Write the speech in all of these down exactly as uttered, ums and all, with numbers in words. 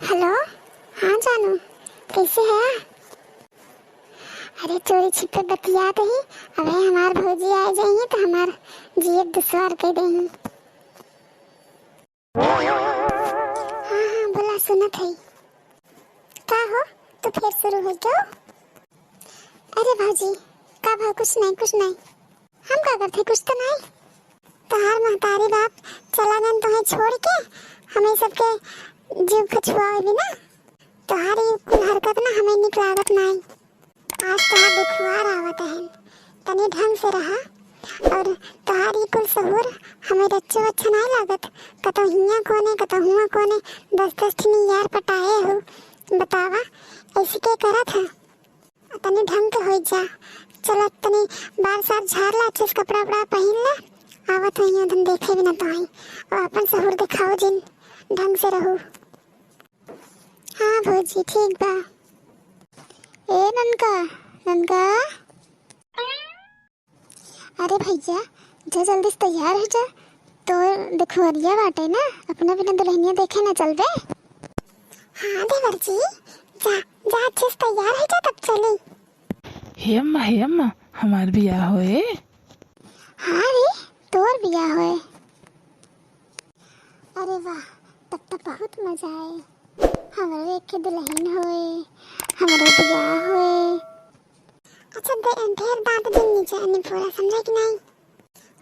हेलो, हाँ जानू, कैसे है? अरे चोरी छिपे बतियात ही, अबे हमार भौजी आ जाइए तो हमार जियत दुश्वार कर देही। हाँ हाँ बोला, सुनत है। का हो, तू फिर शुरू हो गयो? अरे भौजी, का भाव? कुछ नहीं, कुछ नहीं। हम का करते, कुछ तो नहीं। तोहार महतारी बाप चला गन तोहे छोड़ के, हमें सबके जीव खचुआवे बिना। तोहार ई कुल हरकत ना हमें निक लागत नाई। आज तोहार दुखवार आवत है, तनी ढंग से रहा। और तोहार ई कुल सहूर हमें रच्चो अच्छा नाई लागत। कतौ हियाँ कोने, कतौ हुआँ कोने, दस दस ठिनी यार पटाए हो। बतावा, ऐसे के करत है? तनी ढंग के होई जा। चला तनी बार सार झार ला, अच्छे से कपड़ा उपड़ा पहिन ला। आवत हई यहाँ, हम देखे भी ना तो आई। और अपन सहूर दिखाओ जिन, ढंग से रहू। हाँ भौजी, ठीक बा। ए ननका, ननका। अरे भैया, जा जल्दी से तैयार हो जा। तो देखुअरिया बाटे ना, अपना बिना दुल्हनिया देखे ना चलबे। हाँ देवर जी, जा, जा अच्छे से तैयार हो जा, तब चली। हे अम्मा, हे अम्मा, हमार बियाह होए। हाँ रे, तोर बियाह होए। अरे वाह, तब तो बहुत मजा आए। हमरो एक दुल्हन होए, हमरो बियाह होए। अच्छा, दे-, ढेर दांत जिन नीचे निपोरा, समझा कि नहीं?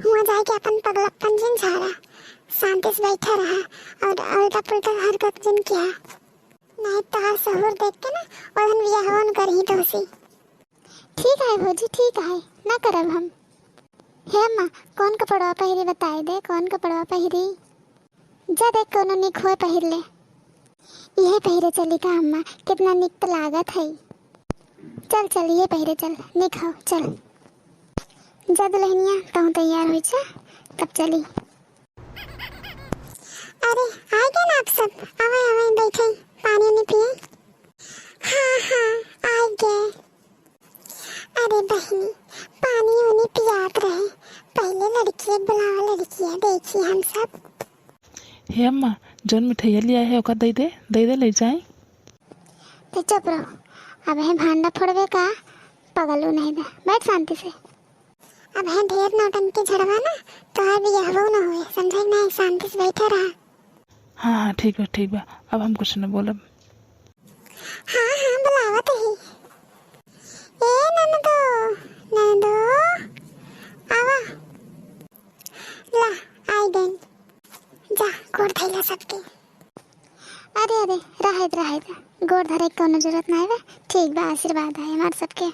हुआं जाके अपन पगलप्पन जिन झारा, शांति से बैठा रहा और उल्टा पुल्टा हरकत जिन किया। नहीं तो हर सहूर देख के ना, ओहन बियाह होन करही तोहसे। ठीक है भौजी, ठीक है, ना करब हम। हे अम्मा, कौन कपड़वा पहिरी बताए दे, कौन कपड़वा पहिरी? जा देख, कोनो निक होए पहिर ले। इहे पहिरे चली का अम्मा, कितना निक त लागत है। चल, चल, इहे पहिरे चल, निक हो, चल। जा दुल्हनिया, तहूँ तैयार हो जा, तब चली। अरे, आ गए ना आप सब? आवे, आवे, बैठे, पानी उनी पिए। हाँ, हाँ, आ गए। अरे बहिनी, पानी उनी पियात रहे, पहले लड़किया बुलावा, लड़किया देखी हम सब। हे अम्मा, जौन मिठाइया लिया है, ओका दे दे, दे दे, ले जाए। ते चुप रहो, अब है भांडा फोड़वे का, पगलू नहीं दे, बैठ शांति से। अब है ढेर नौटंकी झड़वा ना, तो है बियाहवो ना हुए, समझे कि नहीं? शांति से बैठे रहा। हाँ, हाँ, ठीक बा, ठीक बा, अब हम कुछ न बोलब। हाँ, हाँ, बुलावत ही। ए ननदो, ननदो, आवा। ला, आई गई। जा, गोड़ धइला सबके। अरे, अरे, रहे दे, रहे दे। गोड़ धरे के कौनो जरूरत नाई बा। ठीक बा, आशीर्वाद है हमार सबके।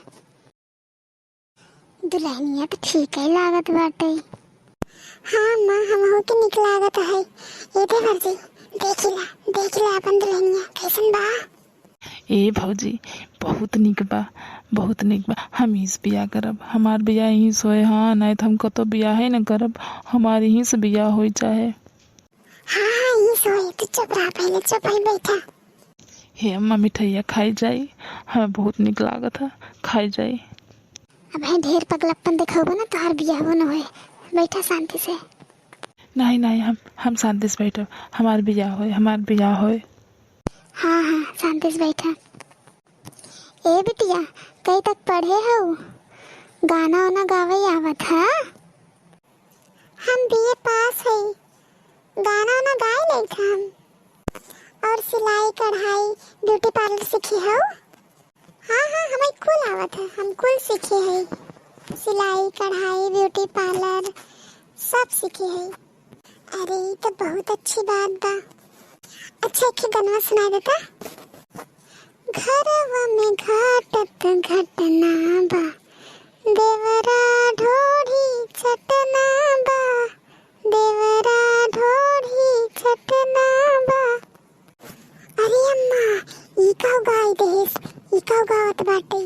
दुल्हनिया त ठीक ही लागत बाटे। हाँ माँ, हमहू के निक लागत है। ए देवर जी, देखिला, देखिला अपन दुल्हनिया कैसन बा। ए भौजी, बहुत निक बा, बहुत निक बा। हम इहीं से बियाह करब, हमार बियाह इहीं से होए। हाँ, नहीं तो हम कतो बियाहे न करब, हमार इहीं से बियाह होई चाहे। हाँ, हाँ, इहीं से होई, तू चुप रहा, पहले चुप ही बैठा। हे अम्मा, मिठाइया खाई जाई, हमें बहुत निक लागत है, खाई जाई। अब है ढेर पगलप्पन दिखाबो ना, तोहार बियाहबो न होए। बैठा शांति से। नहीं, नहीं, हम, हम शांति से बैठब, हमार बियाह होए, हमार बियाह होए। हाँ, हाँ, शांति से बैठा। ए बिटिया, कई तक पढ़े हऊ? गाना वाना गावे आवत है? हम बीए पास हई, गाना वाना गाए लेत हम। और सिलाई, कढ़ाई, ब्यूटी पार्लर सीखे हऊ? हाँ, हाँ, हमें कुल आवत है, हम कुल सीखे हई। सिलाई, कढ़ाई, ब्यूटी पार्लर, सब सीखे हई। अरे, ई तो बहुत अच्छी बात बा। अच्छा, एक ठे गनवा सुनाई देता। घरवा में घाटत घटना बा, देवरा ढोढ़ी चटना बा, देवरा ढोढ़ी चटना बा। अरे अम्मा, ई का गाय देहेस, ई का गावत बाटे?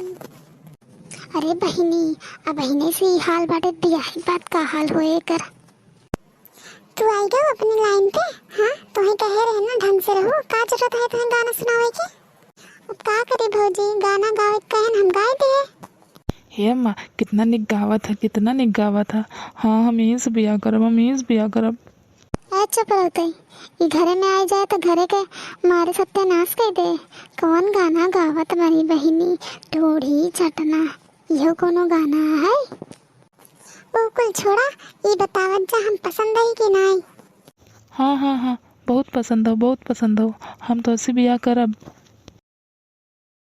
अरे बहिनी, अब बहिने से ई हाल बाटे, बियाही बाद का हाल होए एकर। तू आई गयो अपनी लाइन पे, हाँ? तोहे कहे रहे ना ढंग से रहो, का जरूरत है तुम्हें गाना सुनावे के? अब का करी भौजी, गाना गावे के कहन हम गाए दे। हे अम्मा, कितना निक गावत है, कितना निक गावत है। हाँ, हम इहीं से बियाह करब, हम इहीं से बियाह करब। ए चुप रहो तई, ई घरे में आइ जाए तो घरे के मारे सत्यानाश कइ दे। कौन गाना गावत बानी बहिनी, ढोढ़ी चटना, इहो कोनो गाना है? ओ कुल छोड़ा, ई बतावत जा हम पसंद आई कि नाई? हाँ हाँ हाँ, बहुत पसंद हो, बहुत पसंद हो। हम तोहसे बियाह करब।